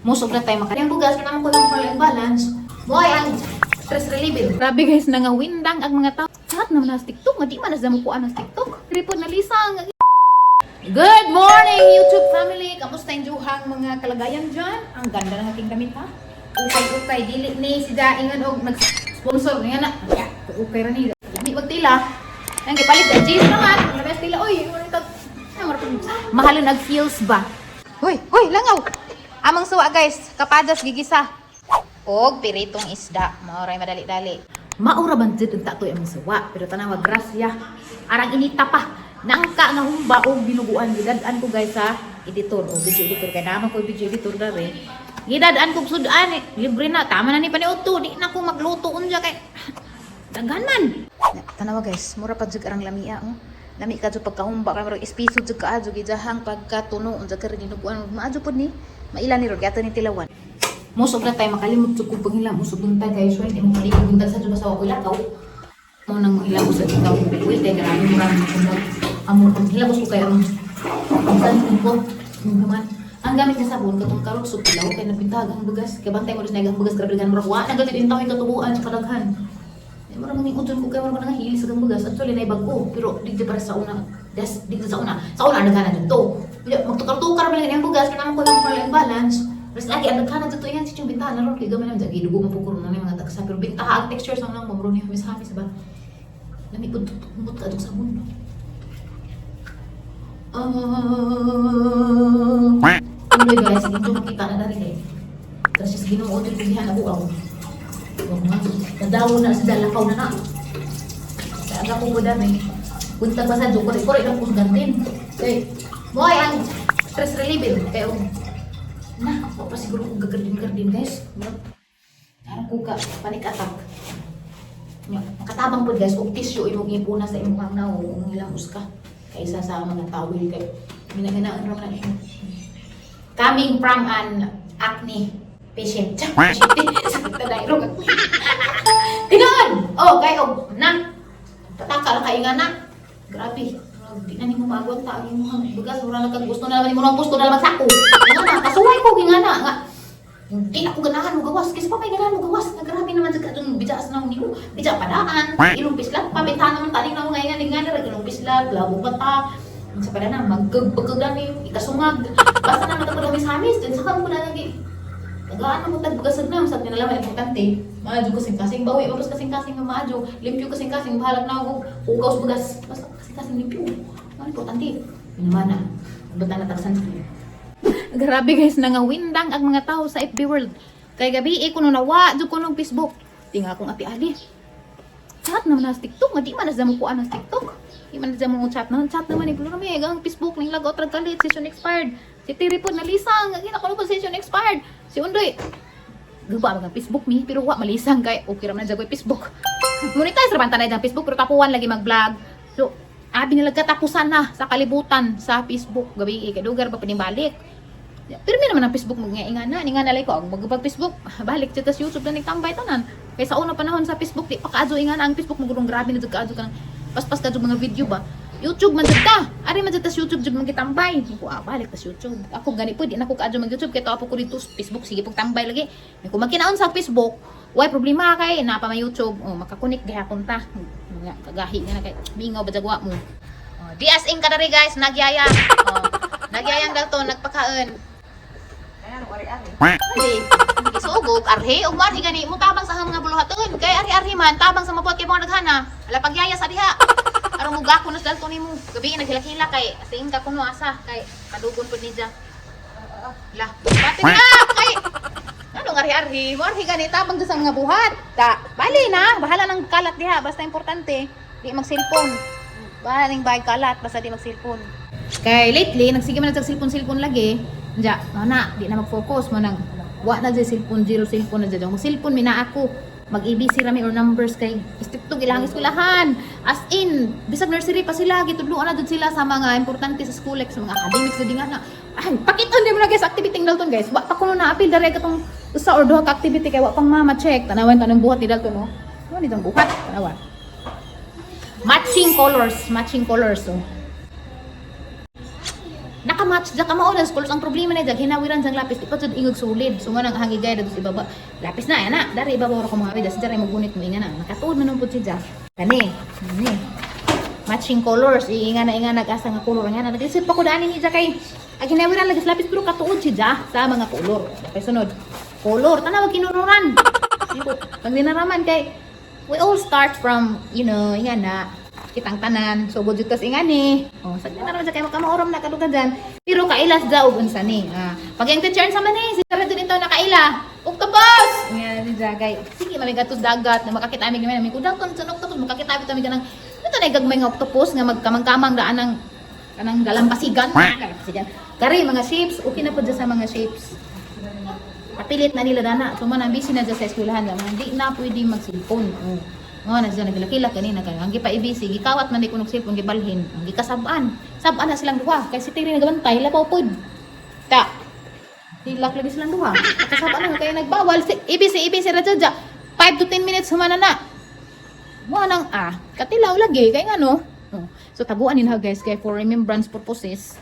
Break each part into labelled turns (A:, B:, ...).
A: Musog na tayo makalimot. Bugas, kinahanglan ko lang para balance. Mo ay ang stress reliever. Grabe guys, nangawindang ang mga tao. Chat naman na sa TikTok, nga di man na sa mukuan sa TikTok. Report na lisang. Good morning, YouTube family! Kamusta yung juhang mga kalagayan dyan? Ang ganda ng ating damit, ha? Ukay-ukay, dili ni si Daingan og nag-sponsor niya na. Ya, ukay ra ni. Lami wag tila. Ang gipalit ka cheese naman. Lami tila. Oy, wala ka. Mahalon ag feels ba? Hoy, hoy, langaw. Amang suwa guys, kapadas gigisa. Og piritong isda, maoray madali-dali. Maura ban jud unta toy among suwa, pero tanawa grasya. Arang inita pa. Nangka nga humba og binuguan, gidad-an ko guys sa editor o video editor kay naman ko video editor dere. Gidad-an ko sudan eh. Libre na tama na ni paniudto, di na ko magluto unja kay daghan man. Tanawa guys, mura pa jud arang lamia oh. Lami ka jud pagkahumba kay murag espiso jud ka jud gidahang pagkatuno unja ka rin dinuguan maadyo pod ni. Maila ni ro gyata ni tilawan. Musog na tayo makalimot jud kog panghilam usog buntag guys, so hindi mo kalimot buntag sa jud basta wa koy lakaw. Mo nang mahilabos sa ikaw. Uy, kay grabe mo rami kumot. Amo ang hilabos ko kay ang ang ko. Naman. Ang gamit nga sabon katong karot soup pilaw kay nabintag ang bugas. Kay bantay mo rin ang bugas, grabe daghan murag wa na galit intaw katubuan sa kadaghan. Ay, murag mang udon ko kay murag nangahili sa gang bugas. Actually na bag-o pero di para sa una. Des di sa una. Sa una daghan na dito. Magtukar-tukar man lang ang bugas kay naman ko lang para balance. Terus lagi ang daghan na dito yan si yung bintahan na ron kay gamay lang jagi dugo man po kuron na mga tagsa pero bintaha ang texture sa unang mamro ni hamis-hamis ba. Lami pud humot ka adtong sabon. Ah. Tuloy guys, hindi makita na dari kay. Tapos sa Ginoo jud ko diha na buaw. Wag na. Nadawo na sa lakaw na na. Kaya aga ko mo dami. Buntag pa sa kore kore lang ko gantin. Kay mo ay ang stress reliever kay og na, wa pa siguro ko gagardin-gardin guys. Parang ko ka panic attack. Nya, makatabang pod guys og tissue imong ipuna sa imong naong kung hilamos ka kaysa sa mga towel kay minaganaan ra man na siya. Coming from an acne patient. Patient. Sakit na dahil. Tinuod! Oh, kay og na. Pataka lang kay nga na. Grabe. Di na nimo maagwanta ang imong bugas, mura na kag gusto na naman nimo nang gusto na naman sako. Nga na kasuway ko nga na nga. Hindi na ako ganahan mo gawas. Kasi pa may ganahan mo gawas. Nagrabe naman sa katong bijas na nimo. Bija padaan. Ilong pislat. Pabentahan naman taning na mga nga nga nga ilong pislat. Labo pa. Sa padana magkagpagkag ni ikasungag. Basta na matapos hamis. Din sa mo na lagi. Tagaan mo tagbugasag na sa tinalaman importante. Maadyo kasing-kasing bawi, mapos kasing-kasing nga maadyo, limpyo kasing-kasing bahalag na ako hugaw sa bugas. Basta kasing-kasing limpyo. Ano importante? Minamana. Bata na tag sunscreen. Grabe guys, nangawindang ang mga tao sa FB World. Kay gabi eh, kuno nawa, jud kuno Facebook. Tinga akong ati Ali. Chat naman na sa TikTok, nga di man na sa mo kuan sa TikTok. Di man na sa mo chat naman, chat naman eh. Pero kami, ang Facebook ning lagaw trag kalit, session expired. Si Tiri po nalisang, gina ko po session expired. Si Undoy, guba ang Facebook mi, pero wa malisang kay okay ra man jagoy Facebook. Monetize ra man tanay ang Facebook pero tapuan lagi mag-vlog. So, abi nila katapusan na sa kalibutan sa Facebook gabi eh, kay dugar pa panibalik. Pero may naman ang Facebook mo nga na, nga nalay ko ang magubag Facebook, balik sa YouTube na nagtambay tanan. Kay sa una panahon sa Facebook di pa kaadyo inga na ang Facebook mo gurong grabe na jud kaadyo kanang paspas ka jud mga video ba. YouTube man jud ka. Ari man jud tas YouTube jud magitambay. Ko ah, balik tas YouTube. Ako gani po di na ko kaadyo mag YouTube kay to ko dito sa Facebook sige pug tambay lagi. Kung magkinaon sa Facebook, way problema kay naa pa may YouTube. Oh, makakunik gihapon ta. Mga kagahi nga na kay mingaw ba jagwa mo. Oh, di as in ka diri guys, nagyaya. Oh, nagyayang dalton nagpakaon. Ay, gisugog, arhe, ug marhi gani mo tabang sa mga buluhaton. Kay arhi-arhi man tabang sa mabuhat kay mga naghana. Ala pagyaya sa diha. Aron mo gako na sa dalton nimo. Gabi naghilak-hilak kay asing ka kuno asa kay kadugon pud ni dya. La, pati na kay ano nga arhi-arhi, mo arhi gani tabang sa mga buhat. Ta, bali na, bahala ng kalat diha basta importante di mag-cellphone. Bahala ning bay kalat basta di mag-cellphone. Kay lately nagsige man na sa cellphone-cellphone lagi. Diya, na, di na mag-focus mo nang wa na dyan cellphone, zero cellphone na dyan. Mag-cellphone, mina ako. Mag-ABC rami or numbers kay stricto ilang eskwelahan. As in, bisag nursery pa sila, gitudloan na dyan sila sa mga importante sa school, like sa mga academics na di nga na. Ay, pakita din mo na guys, activity ng Dalton guys. Wa pa kuno na apil dere katong usa or duha ka activity kay wa pang mama check. Tanawan tanong buhat ni Dalton no. Ano ni buhat? Tanawan. Matching colors, oh. Naka-match ja ka mao na colors. Ang problema na jag hinawiran sang lapis, di pa jud ingog sulid. So nga nang hangi gay dito sa ibaba. Lapis na ana, dari ibabaw ra ko mga das dari mo gunit mo inga na. Nakatuod man pud si ja. Kani, kani. Matching colors, iinga na inga nag-asa nga color nga na. Nag-isip pa ko dani ni ja kay ag hinawiran lagi sa lapis pero katuod si ja sa mga color. Okay, sunod. Color, tanaw kinururan. Pag dinaraman kay we all start from, inga na, kitang tanan, so good tas ingani. Oh, sa naman sa kay makamaoram na kadugan dyan. Pero kailas da og unsa ni. Ah, pag yung teacher sa man ni, si Sarah dito nakaila. Octopus! Nga ni Jagay. Sige, mamigatos dagat na makakita ami namin. Kung dang sa octopus makakita ami kanang ito na gagmay nga octopus nga magkamang-kamang daan ng kanang dalampasigan. Dalampasigan. Kari mga shapes, okay na po dyan sa mga shapes. Papilit na nila dana. So man ang busy na dyan sa eskwelahan nga hindi na pwede mag-cellphone. Oh. Nga na siya naglakilak kanina kay ang gipa-ibisi gikawat man di kunog cellphone gibalhin. Ang gikasab-an. Sab-an na silang duha kay si Terry nagabantay labaw pod. Ta. Hilak lagi silang duha. Kasab-an na kay nagbawal si ibisi ibisi ra dyan 5 to 10 minutes humana na. Mo nang ah, katilaw lagi kay ngano. Oh. So taguan nila guys kay for remembrance purposes.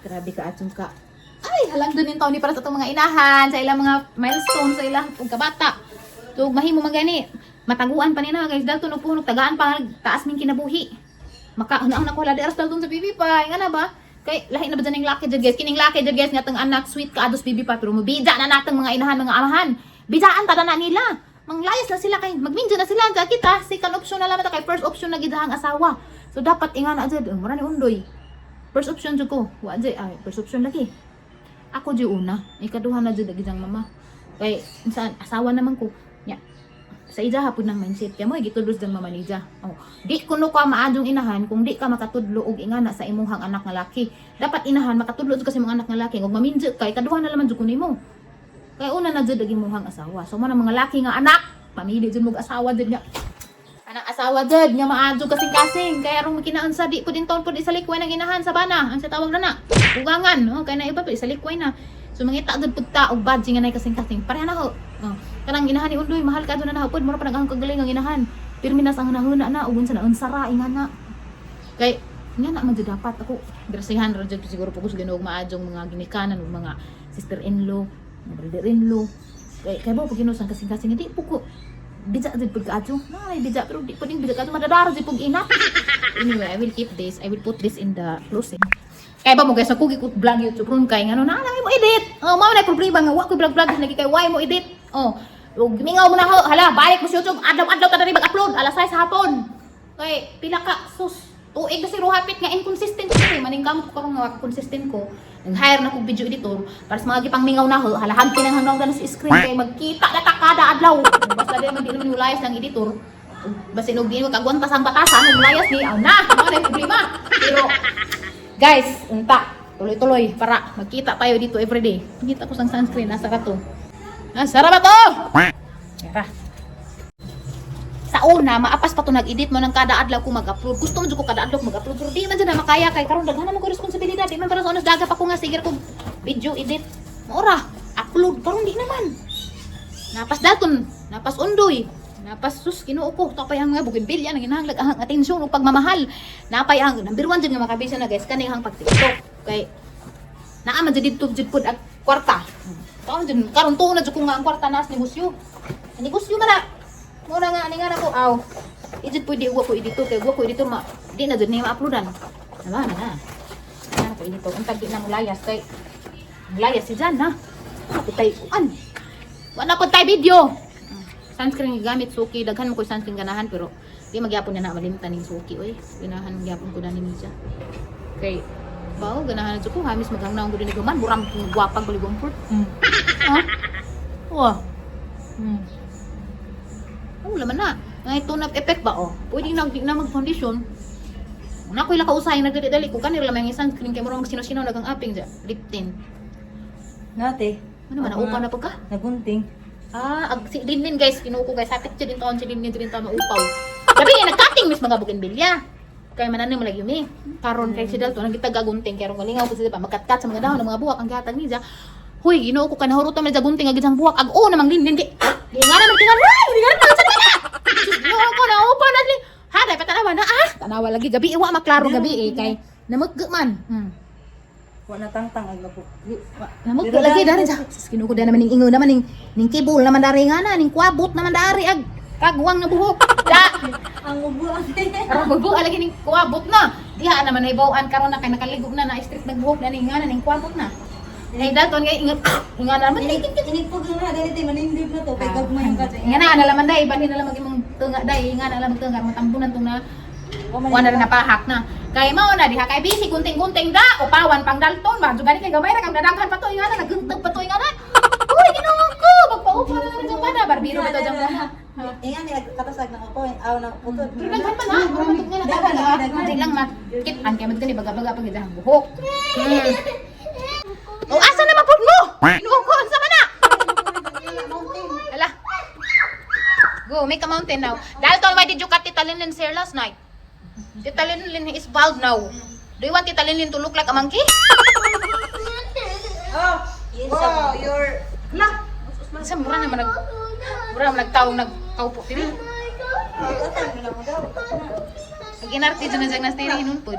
A: Grabe ka atong ka. Ay, halang dun yung taon ni para sa atong mga inahan, sa ilang mga milestone, sa ilang pagkabata. So, mahimo man gani. Mataguan pa nina guys, dalton og puno tagaan pa taas ning kinabuhi. Maka una na ko wala di aras dalton sa bibi pa. Nga na ba? Kay lahi na ba dyan yung laki dyan guys? Kining laki dyan guys nga tang anak sweet ka ados bibi pa pero mubida na natang mga inahan mga amahan. Bidaan tada na nila. Manglayas na sila kay magminjo na sila ang kita second option na lang ta kay first option na gid ang asawa. So dapat inga na jud, mura ni undoy. First option jud ko. Wa jud ay first option lagi. Ako jud una, ikaduha na jud lagi ang mama. Kay saan asawa naman ko. Nya. Sa ija hapon ng mindset kay mo gitudlos dang mama nija. Oh, di kuno ka maadjong inahan kung di ka makatudlo og ingana sa imuhang anak nga laki. Dapat inahan makatudlo jud ka sa imong anak nga laki. Ug maminjo kay ikaduha na laman jud ko nimo. Kay una na jud ang imuhang asawa. So man ang mga laki nga anak, pamili jud mo og asawa jud nga anang asawa jud nga maadyo kasing-kasing kaya aron makinaon sa di pud taon pud isalikway ng inahan sa bana ang sa tawag na na ugangan no kay na iba pa isalikway na. So mangita jud pud ta og badge nga nay kasing-kasing pareha na ho. Oh, kanang inahan ni Undoy mahal ka na na pud mura pa nag ang kagaling ang inahan pirmi na sa hunahuna na ug unsa na unsara inga na kay nga na man jud dapat ako grasihan ra jud siguro po ko sa Ginoo maadyong mga ginikanan ug mga sister-in-law, mga brother-in-law kay kay ba pag Ginoo sang kasing-kasing di po ko bija jud pud kaadyo nay bija pero di pud ning bija kaadyo madadara jud pug inat. Anyway, I will keep this. I will put this in the closet kay ba mo guys ako ko vlog YouTube ron kay ngano na lang mo edit. Oh, mao na problema nga wa ko vlog vlog lagi kay why mo edit. Oh, ug mingaw mo na ho hala balik mo sa YouTube adlaw-adlaw ta diri mag-upload alas 6 sa hapon kay pila ka sus tuig na si Ruhapit nga inconsistent ko eh. Maning kamot ko karon nga consistent ko. Nag-hire na kog video editor para sa mga gipang mingaw na ho, halahag kinang hanggang na sa screen kay magkita na ta kada adlaw. Basta di man di naman mulayas ng editor. Basin og di kagwanta sa batasan, mulayas ni aw na, mao na yung problema. Pero guys, unta, tuloy-tuloy para magkita tayo dito everyday. Kita ko sang sunscreen, nasa ka to? Nasa ba to? Tara. Sa una, maapas pa to nag-edit mo ng kada adlaw ko mag-upload. Gusto mo jud ko kada adlaw ko mag-upload pero di man jud na makaya kay karon daghan man ko responsibilidad. Di man para sa onas daga pa ko nga sige ko video edit. Maura, upload karon di naman. Napas dalton, napas undoy, napas sus Ginoo ko tapay ang mga bougainvillea nang ginahanglag ang atensyon ug pagmamahal. Napay ang number 1 jud nga makabisa na guys kani ang pag TikTok kay naa man jud didto jud pud ang kwarta. Karon jud karon tuo na jud ko nga ang kwarta nas negosyo. Negosyo man na. Mo na nga ani nga na ko aw. Di jud pwede uwa ko editor kay uwa ko editor ma di na jud niya ma-uploadan. Naman na na. Ana ko editor untag di na mulayas kay mulayas si Jan na. Wala po tay kuan. Wala po tay video. Sunscreen gigamit suki daghan mo ko sunscreen ganahan pero di magyapon na na malimtan ning suki oy. Ganahan gyapon ko na ni siya. Kay bao ganahan na jud ko hamis maghangnaw ko din man murang gwapag baligong fruit. Ha? Wah. Oh, laman na. Ngay tone up effect ba oh. Pwede na di na mag-foundation. Una ko ila kausay nagdali-dali ko kanila lamang yung sunscreen kay murag sino-sino nagang aping dya. Lip tint.
B: Nate.
A: Ano man naupaw na pagka?
B: Nagunting.
A: Ah, ag si Linlin guys, kinuko guys, hapit siya din taon si Linlin din taon maupaw. Sabi niya nagcutting mis mga bougainvillea. Kay manan mo lagi mi. Karon kay si Dalton ang gitag gunting kay ron galingaw pud siya pa magkatkat sa mga dahon ng mga buwak ang gihatag niya. Huy, Ginoo ko kanahurutan man sa gunting ag isang buwak ag o namang Linlin kay. Di nga naman tingan, di nga naman sa na. Ginoo ko naupaw na li. Ha, dapat tanawa na ah. Tanawa lagi gabi iwa maklaro gabi eh kay Namuggo man.
B: Wa na tangtang ang napo.
A: Namuggo lagi dari sa. Sus, Ginoo ko da naman ning ingo naman ning kibol naman dari nga na ning kwabot naman dari ag kagwang na buhok. Da.
B: Ang ubo ang
A: Aron bubo lagi ning kwabot na. Diha naman ay bawaan karon na kay nakaligo na na street nagbuhok na ning nga na ning kwabot na. Ay daton kay ingat nga naman
B: Inig inig po nga dali tay manindog na to kay gagmay yung katay.
A: Nga na nalaman day, balhin na lang imong tunga day, nga na lang tunga matambunan tong na wa na rin napahak na. Kay mao na diha kay busy gunting-gunting da, upawan pang dalton ba. Gani kay gamay ra kang dadaghan pa to nga na naguntag pa to nga na. Uy, Ginoo ko, magpaupa na lang jang bana, barbiro ba to jang bana.
B: Ingan nila katasag ng upo, aw na putod.
A: Pero daghan pa na, mura man nga na daghan na. Di lang makit-an kay man kani baga-baga pag ang buhok. Oh, asa na mapud mo? Ginoo ko, unsa man na? Ala. Go, make a mountain now. Dalton, why did you cut Tita Linlin's hair last night? Tita Linlin is bald now. Do you want Tita Linlin to look like a monkey?
B: Oh, wow, your
A: Ala. Sa mura naman nagtaong nagkaupo diri.
B: Atang na mo daw.
A: Pag inarte dyan na dyan na stay hinunpod.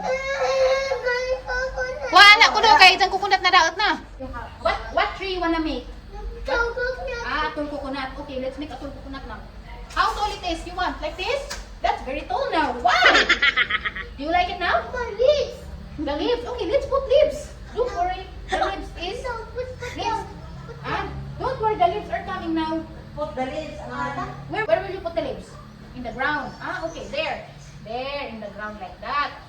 A: Wala ko daw kay dyan kukunat na daot na. What tree you wanna make? Ah, tall coconut. Okay, let's make a tall coconut now. How tall it is? You want like this? That's very tall now. Why? Do you like it now? The leaves. Okay, let's put leaves. Don't worry. The leaves is leaves. Ah, don't worry. The leaves are coming now.
B: Put the leaves ang ata.
A: Where will you put the leaves? In the ground. Ah, okay. There. There in the ground like that.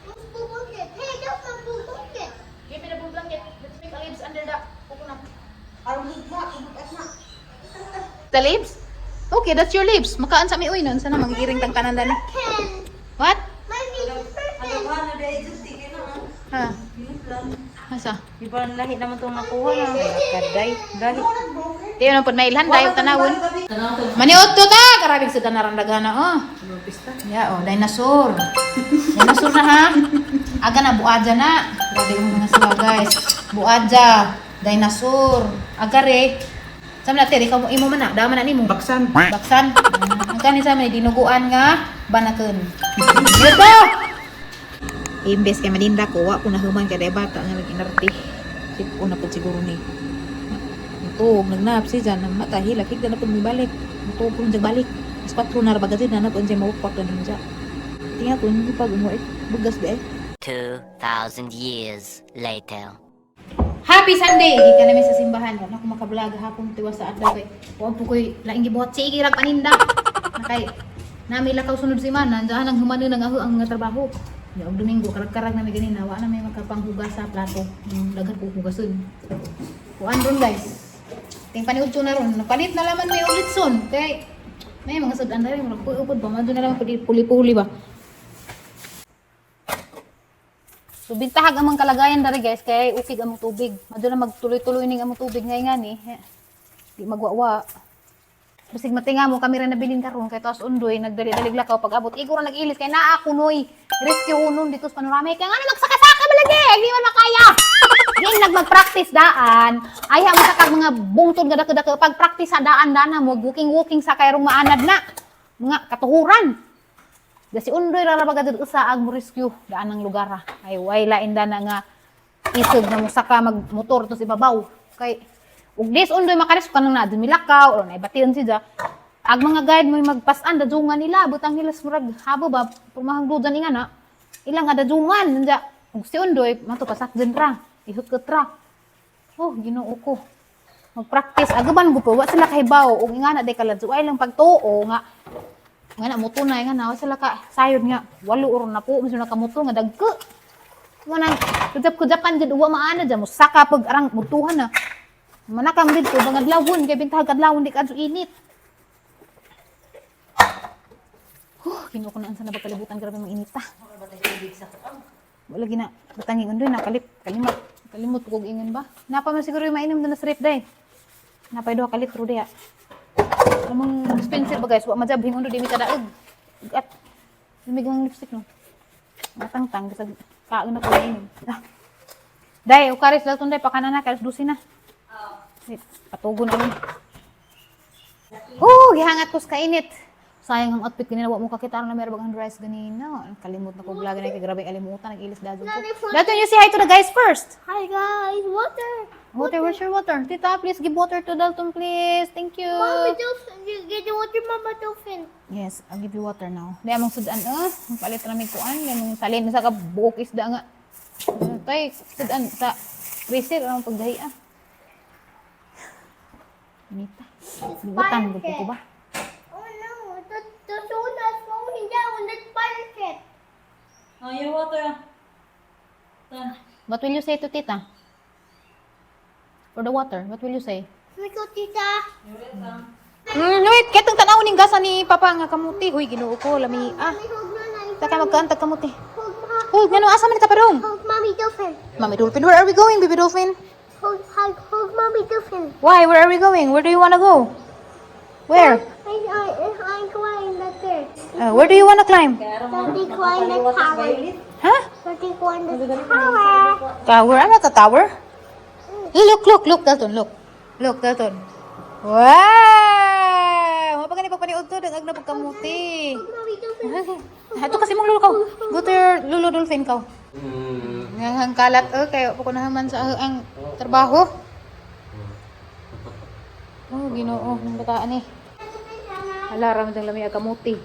A: Give me the blue blanket. Let's make the leaves under the coconut.
B: Aron higma, higmat na.
A: The leaves? Okay, that's your leaves. Makaan sa mi uy nun. Sana magigiring tang tanan dani. What?
B: Ang na dai just sige na.
A: Ha?
B: Lang.
A: Asa?
B: Di ba lahi naman tong nakuha na.
A: Kaday.
B: Dali.
A: Tiyo na po mailhan tayo tanawon. Maniod to ta! Karabig sa tanaran dagana oh. Ya oh, dinosaur. Dinosaur na ha. Aga na buadja na. Grabe yung mga sila guys. Buadja, dinosaur. Agare. Sa na ikaw mo imo man na, dama na nimo.
C: Baksan.
A: Baksan. Ang kani sa amin dinuguan nga banaken. Dito. Imbes kay maninda ko, wa ko nahuman kay day bata nga nag-inarte. Sip na pud siguro ni. Mutuog nagnap si Jan mata hilak higda na pud mibalik. Mutuog pud siya balik. Mas 4 na ra bagay na na pud siya mawakpak na siya. Tinga ko hindi pag umuwi bugas di ay.
D: 2,000 years later.
A: Happy Sunday! Gikan namin sa simbahan. Wala ko makablog hapon tiwa sa adlaw kay wa po koy laing gibuhat sige ra paninda. Nakay nami lakaw sunod semana, andiyan ang humano nang aho ang mga trabaho. Ya og Domingo karag-karag nami ganina, wa na may makapanghugas sa plato. Daghan ko hugason. Kuan ron guys. Ting paniudto na ron. Napalit na laman may ulit son. Kay may mga sudan na rin, murag upod ba? Madto na laman pud puli-puli ba. So bintahag among kalagayan dari guys kay ukig among tubig. Madto na magtuloy-tuloy ning among tubig ngay nga ni. Di magwawa. Basig matinga mo kami ra nabilin karon kay taas undoy nagdali-dalig lakaw pag abot. Igo ra nag-ilis kay naa kunoy. Rescue unon dito sa panorama. Kay nga magsakasaka ba lagi? Di man makaya. Di nagmag-practice daan. Ay mo sa kag mga bungtod nga dako-dako pag practice sa daan dana mo walking walking sa kayrong maanad na. Mga katuhuran. Da si Undoy ra ra ba usa ag mo rescue daan ang lugar ra. Ay way lain dana nga isog nga mosaka magmotor to sa ibabaw. Kay ug dis Undoy makarescue kanang na dumilakaw or naibation siya. Ag mga guide mo magpasan dadungan nila butang nila sa murag habo ba pumahang dudan nga na ilang nga dadungan nanja ug si Undoy mato pasakden ra ihukot ra. Oh, Ginoo ko. Magpractice agaban ko po wa sila kahibaw ug ingana day kaladyo ay lang pagtuo nga nga na muto na nga na wa sila ka sayod nga walo oron na po mismo nakamuto nga dagko manang kujap-kujapan jud wa maana dyan mo saka pag arang mutuhan na manakam didto mga adlawon kay bintahag adlawon di kadto init. Huh, Ginoo ko na unsa na ba kalibutan, grabe mang init ta. Wala gina batanging undoy nakalit kalimot kalimot kog ingon ba napa man siguro yung mainom na sa rep day napay duha ka litro diha. Among dispenser ba guys, wa majabhing undo di mi kadaog. At lamig ang lipstick no. Matangtang bisag kaon na ko inom. Ah. Day, ukaris daw tunday pakana na karis 12 na. Wait, patugon na ron. Oh, gihangat ko sa kainit. Sayang ang outfit ganina, wa mo kakita na meron bang dress ganina. Kalimot na ko vlog na kay grabe kalimutan, nag-ilis dagon ko. Dalton, you say hi to the guys first.
C: Hi guys, water.
A: Water, where's your water? Tita, please give water to Dalton, please. Thank you.
C: Mama dolphin, you get the water, Mama dolphin.
A: Yes, I'll give you water now. Di among sudan eh. Palit na may kuan, di among salin sa ka buok isda nga. Ano, tay, sudan sa freezer ang pagdahi ah. Nita. Butan gud ko ba?
C: Oh no, the soda's falling down. That's pirate ship.
B: Oh, your water. Ta.
A: What will you say to Tita? For the water, what will you say?
C: Let's go, Tita.
A: Wait, ketong tanaw ning gasa ni Papa nga kamuti. Huy, Ginoo ko, lami ah.
C: Hold na na.
A: Taka magkaantag kamuti.
C: Hold, ma
A: Hold, ngano asa man ka padung?
C: hold Mommy dolphin.
A: Mami Dolphin, where are we going, baby dolphin?
C: Hold, hold, hold Mommy dolphin.
A: Why? Where are we going? Where do you wanna go? Where?
C: I'm climbing up there.
A: Where do you wanna climb?
C: Daddy climb the tower.
A: Huh?
C: Daddy climb the tower.
A: Tower? I'm not a tower. Look, look, look, Dalton, look. Look, Dalton. Wow! Mapa gani pagpaniud to, dagag na pagkamuti.
C: Hold Mommy dolphin.
A: Ato kasi mong lulo ka. Go to your lulo dolphin ka. Ang kalat eh, kayo pa ko naman sa ang trabaho. Oh, Ginoo, ng bataan eh. Hala, ramdang lami ang kamuti.